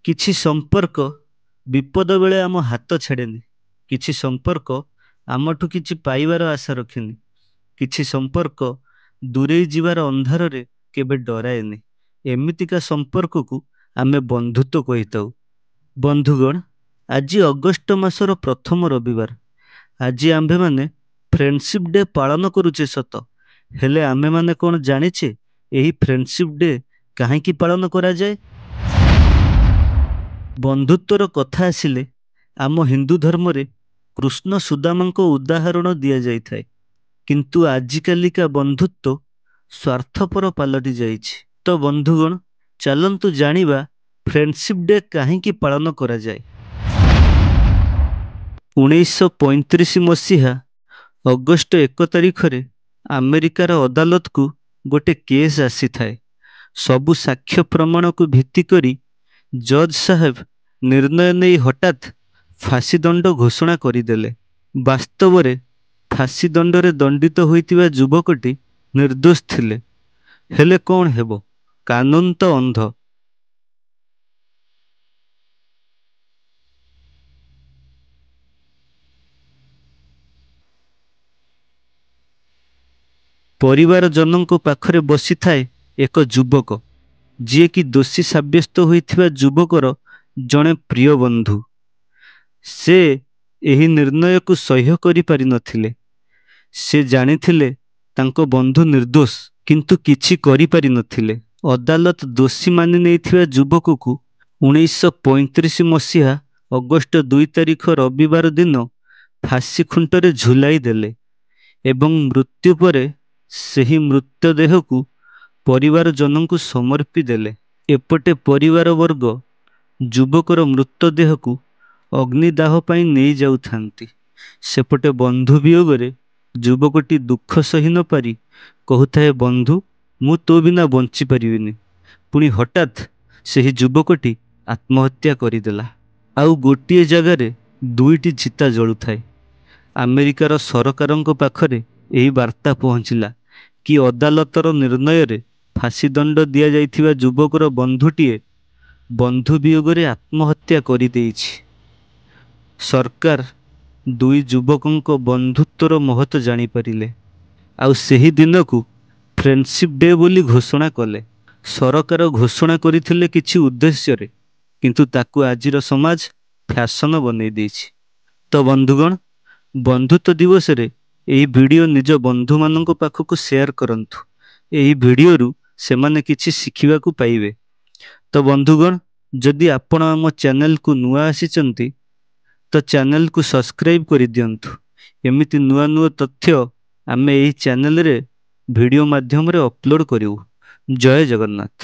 କିଛି ସମ୍ପର୍କ ବିପଦ ବେଳେ ଆମ ହାତ ଛାଡ଼େନି। କିଛି ସମ୍ପର୍କ ଆମଠୁ କିଛି ପାଇବାର ଆଶା ରଖେନି। କିଛି ସମ୍ପର୍କ ଦୂରେଇ ଯିବାର ଅନ୍ଧାରରେ କେବେ ଡରାଏନି। ଏମିତିକା ସମ୍ପର୍କକୁ ଆମେ ବନ୍ଧୁତ୍ୱ କହିଥାଉ। ବନ୍ଧୁଗଣ, ଆଜି ଅଗଷ୍ଟ ମାସର ପ୍ରଥମ ରବିବାର। ଆଜି ଆମ୍ଭେମାନେ ଫ୍ରେଣ୍ଡସିପ୍ ଡେ ପାଳନ କରୁଛେ ସତ, ହେଲେ ଆମେମାନେ କ'ଣ ଜାଣିଛେ ଏହି ଫ୍ରେଣ୍ଡସିପ୍ ଡେ କାହିଁକି ପାଳନ କରାଯାଏ? ବନ୍ଧୁତ୍ୱର କଥା ଆସିଲେ ଆମ ହିନ୍ଦୁ ଧର୍ମରେ କୃଷ୍ଣ ସୁଦାମାଙ୍କ ଉଦାହରଣ ଦିଆଯାଇଥାଏ। କିନ୍ତୁ ଆଜିକାଲିକା ବନ୍ଧୁତ୍ୱ ସ୍ୱାର୍ଥପର ପାଲଟି ଯାଇଛି। ତ ବନ୍ଧୁଗଣ, ଚାଲନ୍ତୁ ଜାଣିବା ଫ୍ରେଣ୍ଡସିପ୍ ଡେ କାହିଁକି ପାଳନ କରାଯାଏ। 1935 ମସିହା ଅଗଷ୍ଟ 1 ତାରିଖରେ ଆମେରିକାର ଅଦାଲତକୁ ଗୋଟେ କେସ୍ ଆସିଥାଏ। ସବୁ ସାକ୍ଷ୍ୟ ପ୍ରମାଣକୁ ଭିତ୍ତି କରି ଜଜ୍ ସାହେବ ନିର୍ଣ୍ଣୟ ନେଇ ହଠାତ୍ ଫାଶୀ ଦଣ୍ଡ ଘୋଷଣା କରିଦେଲେ। ବାସ୍ତବରେ ଫାଶୀ ଦଣ୍ଡରେ ଦଣ୍ଡିତ ହୋଇଥିବା ଯୁବକଟି ନିର୍ଦ୍ଦୋଷ ଥିଲେ। ହେଲେ କ'ଣ ହେବ, କାନୁନ ତ ଅନ୍ଧ। ପରିବାରଜନଙ୍କ ପାଖରେ ବସିଥାଏ ଏକ ଯୁବକ, ଯିଏକି ଦୋଷୀ ସାବ୍ୟସ୍ତ ହୋଇଥିବା ଯୁବକର ଜଣେ ପ୍ରିୟ ବନ୍ଧୁ। ସେ ଏହି ନିର୍ଣ୍ଣୟକୁ ସହ୍ୟ କରିପାରିନଥିଲେ। ସେ ଜାଣିଥିଲେ ତାଙ୍କ ବନ୍ଧୁ ନିର୍ଦ୍ଦୋଷ, କିନ୍ତୁ କିଛି କରିପାରିନଥିଲେ। ଅଦାଲତ ଦୋଷୀ ମାନି ନେଇଥିବା ଯୁବକକୁ 1935 ମସିହା ଅଗଷ୍ଟ 2 ତାରିଖ ରବିବାର ଦିନ ଫାଶୀ ଖୁଣ୍ଟରେ ଝୁଲାଇ ଦେଲେ ଏବଂ ମୃତ୍ୟୁ ପରେ ସେହି ମୃତଦେହକୁ ପରିବାରଜନଙ୍କୁ ସମର୍ପି ଦେଲେ। ଏପଟେ ପରିବାରବର୍ଗ ଯୁବକର ମୃତଦେହକୁ ଅଗ୍ନିଦାହ ପାଇଁ ନେଇଯାଉଥାନ୍ତି, ସେପଟେ ବନ୍ଧୁ ବିୟୋଗରେ ଯୁବକଟି ଦୁଃଖ ସହି ନପାରି କହୁଥାଏ, ବନ୍ଧୁ, ମୁଁ ତୋ ବିନା ବଞ୍ଚିପାରିବିନି। ପୁଣି ହଠାତ୍ ସେହି ଯୁବକଟି ଆତ୍ମହତ୍ୟା କରିଦେଲା। ଆଉ ଗୋଟିଏ ଜାଗାରେ ଦୁଇଟି ଚିତା ଜଳୁଥାଏ। ଆମେରିକାର ସରକାରଙ୍କ ପାଖରେ ଏହି ବାର୍ତ୍ତା ପହଞ୍ଚିଲା କି ଅଦାଲତର ନିର୍ଣ୍ଣୟରେ ଫାଶୀଦଣ୍ଡ ଦିଆଯାଇଥିବା ଯୁବକର ବନ୍ଧୁଟିଏ ବନ୍ଧୁ ବିୟୋଗରେ ଆତ୍ମହତ୍ୟା କରିଦେଇଛି। ସରକାର ଦୁଇ ଯୁବକଙ୍କ ବନ୍ଧୁତ୍ୱର ମହତ୍ଵ ଜାଣିପାରିଲେ ଆଉ ସେହି ଦିନକୁ ଫ୍ରେଣ୍ଡସିପ୍ ଡେ ବୋଲି ଘୋଷଣା କଲେ। ସରକାର ଘୋଷଣା କରିଥିଲେ କିଛି ଉଦ୍ଦେଶ୍ୟରେ, କିନ୍ତୁ ତାକୁ ଆଜିର ସମାଜ ଫ୍ୟାସନ ବନେଇ ଦେଇଛି। ତ ବନ୍ଧୁଗଣ, ବନ୍ଧୁତ୍ୱ ଦିବସରେ ଏହି ଭିଡ଼ିଓ ନିଜ ବନ୍ଧୁମାନଙ୍କ ପାଖକୁ ସେୟାର କରନ୍ତୁ। ଏହି ଭିଡ଼ିଓରୁ ସେମାନେ କିଛି ଶିଖିବାକୁ ପାଇବେ। ତ ବନ୍ଧୁଗଣ, ଯଦି ଆପଣ ଆମ ଚ୍ୟାନେଲକୁ ନୂଆ ଆସିଛନ୍ତି ତ ଚ୍ୟାନେଲକୁ ସବସ୍କ୍ରାଇବ୍ କରିଦିଅନ୍ତୁ। ଏମିତି ନୂଆ ନୂଆ ତଥ୍ୟ ଆମେ ଏହି ଚ୍ୟାନେଲରେ ଭିଡ଼ିଓ ମାଧ୍ୟମରେ ଅପଲୋଡ଼ କରିବୁ। ଜୟ ଜଗନ୍ନାଥ।